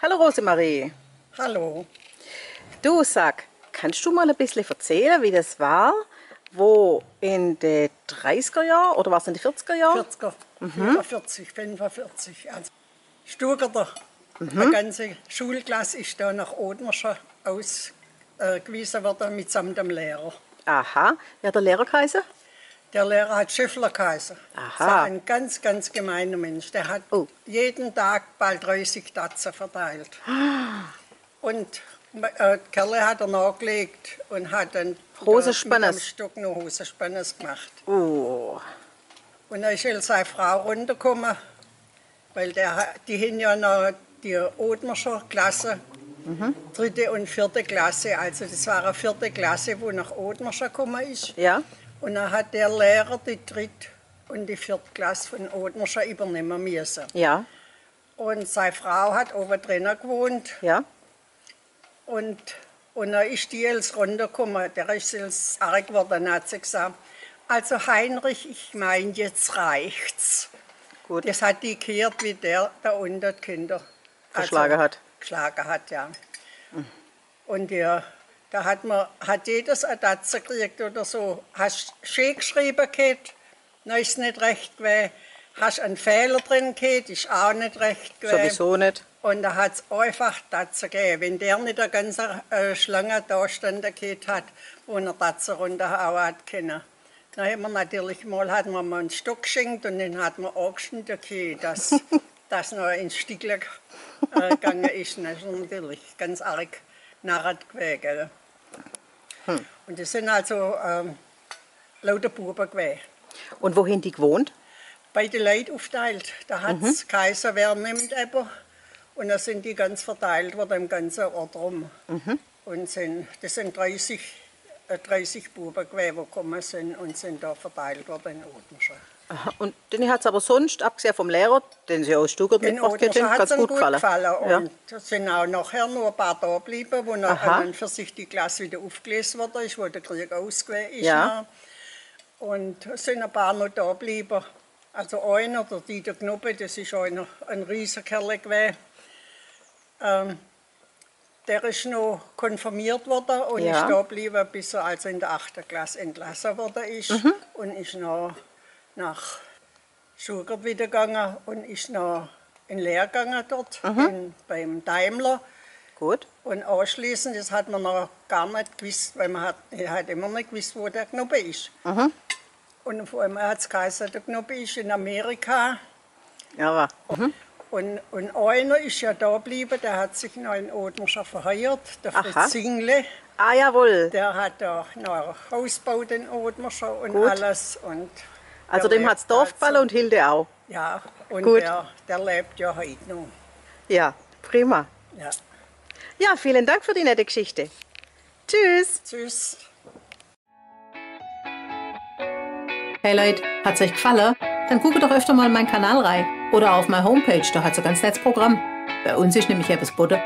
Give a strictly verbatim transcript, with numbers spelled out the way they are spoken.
Hallo Rosemarie. Hallo. Du, sag, kannst du mal ein bisschen erzählen, wie das war, wo in den dreißiger Jahren, oder war es in den vierziger Jahren? Vierziger, mhm, vierundvierzig, fünfundvierzig, also Stuttgarter. Mhm. Die ganze Schulklasse ist da nach Othmarschen aus, äh, gewiesen worden mitsamt dem Lehrer. Aha. Wie hat der Lehrer geheißen? Der Lehrer hat Scheffler geheißen. Aha. Das war ein ganz, ganz gemeiner Mensch. Der hat, oh, jeden Tag bald dreißig Tatzen verteilt. Und, äh, die Kerle hat er nachgelegt und hat dann Hosespanners, mit dem Stock noch Hosespanners gemacht. Oh. Und dann ist halt seine Frau runtergekommen, weil der, ha-, die haben ja noch die Othmarscher Klasse, mhm, dritte und vierte Klasse, also das war eine vierte Klasse, wo nach Othmarschen gekommen ist. Ja. Und dann hat der Lehrer die dritte und die vierte Klasse von Othmarschen übernehmen müssen. Ja. Und seine Frau hat oben drinnen gewohnt. Ja. Und, und dann ist die als runtergekommen, der ist als arg geworden, dann hat sie gesagt: „Also Heinrich, ich mein, jetzt reicht's.“ Gut. Das hat die gehört, wie der da unten die Kinder, also, geschlagen hat. Geschlagen hat, ja. Mhm. Und ja, da hat man, hat jedes eine Tatze gekriegt oder so. Hast schön geschrieben gehabt, dann ist es nicht recht gewesen. Hast einen Fehler drin gehabt, ist auch nicht recht gewesen. Sowieso nicht. Und da hat es einfach Tatze gegeben. Wenn der nicht eine ganze, äh, Schlange da gestanden gehabt hat, wo er Tatze runterhauen hat können. Dann hat man natürlich mal, hat man mal einen Stock geschenkt und den hat man angeschnitten, okay, dass, dass noch ein Stückchen, äh, gegangen ist. Das ist natürlich ganz arg narrisch gewesen, gell? Hm. Und das sind also, ähm, lauter Buben gewesen. Und wo haben die gewohnt? Bei den Leuten aufgeteilt. Da hat es, mhm, geheißen, wer nimmt jemanden. Und da sind die ganz verteilt worden im ganzen Ort rum. Mhm. Und sind, das sind dreißig, äh, dreißig Buben gewesen, die gekommen sind und sind da verteilt worden in Othmarschen. Aha, und denen hat es aber sonst, abgesehen vom Lehrer, den sie aus Stuttgart mitgebracht haben, ganz gut gefallen. In Othmarschen hat es ihnen gut gefallen. Ja. Und es sind auch nachher noch ein paar da geblieben, wo dann, aha, an und für sich die Klasse wieder aufgelöst worden ist, wo der Krieg aus gewesen ist. Ja. Noch. Und es sind ein paar noch da geblieben. Also einer, der Dieter Knuppe, das ist einer, ein Riesenkerl gewesen. Ähm, Der ist noch konfirmiert worden und, ja, ist da geblieben, bis er also in der achten Klasse entlassen worden ist. Mhm. Und ist noch nach Stuttgart wieder gegangen und ist noch in Lehre gegangen dort, mhm, in, beim Daimler. Gut. Und anschließend, das hat man noch gar nicht gewusst, weil man hat, ich hat immer nicht gewusst, wo der Knuppe ist. Mhm. Und vor allem hat es geheißen, der Knuppe ist in Amerika. Ja, aber, mhm. Und, und einer ist ja da geblieben, der hat sich noch in Othmarschen verheiratet, der, aha, Fritz Zingle. Ah, jawohl. Der hat auch noch Haus gebaut in Othmarschen und, gut, alles. Und also der dem hat es Dorf gefallen und Hilde auch. Ja, und, gut, der, der lebt ja heute noch. Ja, prima. Ja. Ja, vielen Dank für die nette Geschichte. Tschüss. Tschüss. Hey Leut, hat es euch gefallen? Dann guckt doch öfter mal in meinen Kanal rein oder auf meine Homepage, da hat es ein ganz nettes Programm. Bei uns ist nämlich etwas geboten.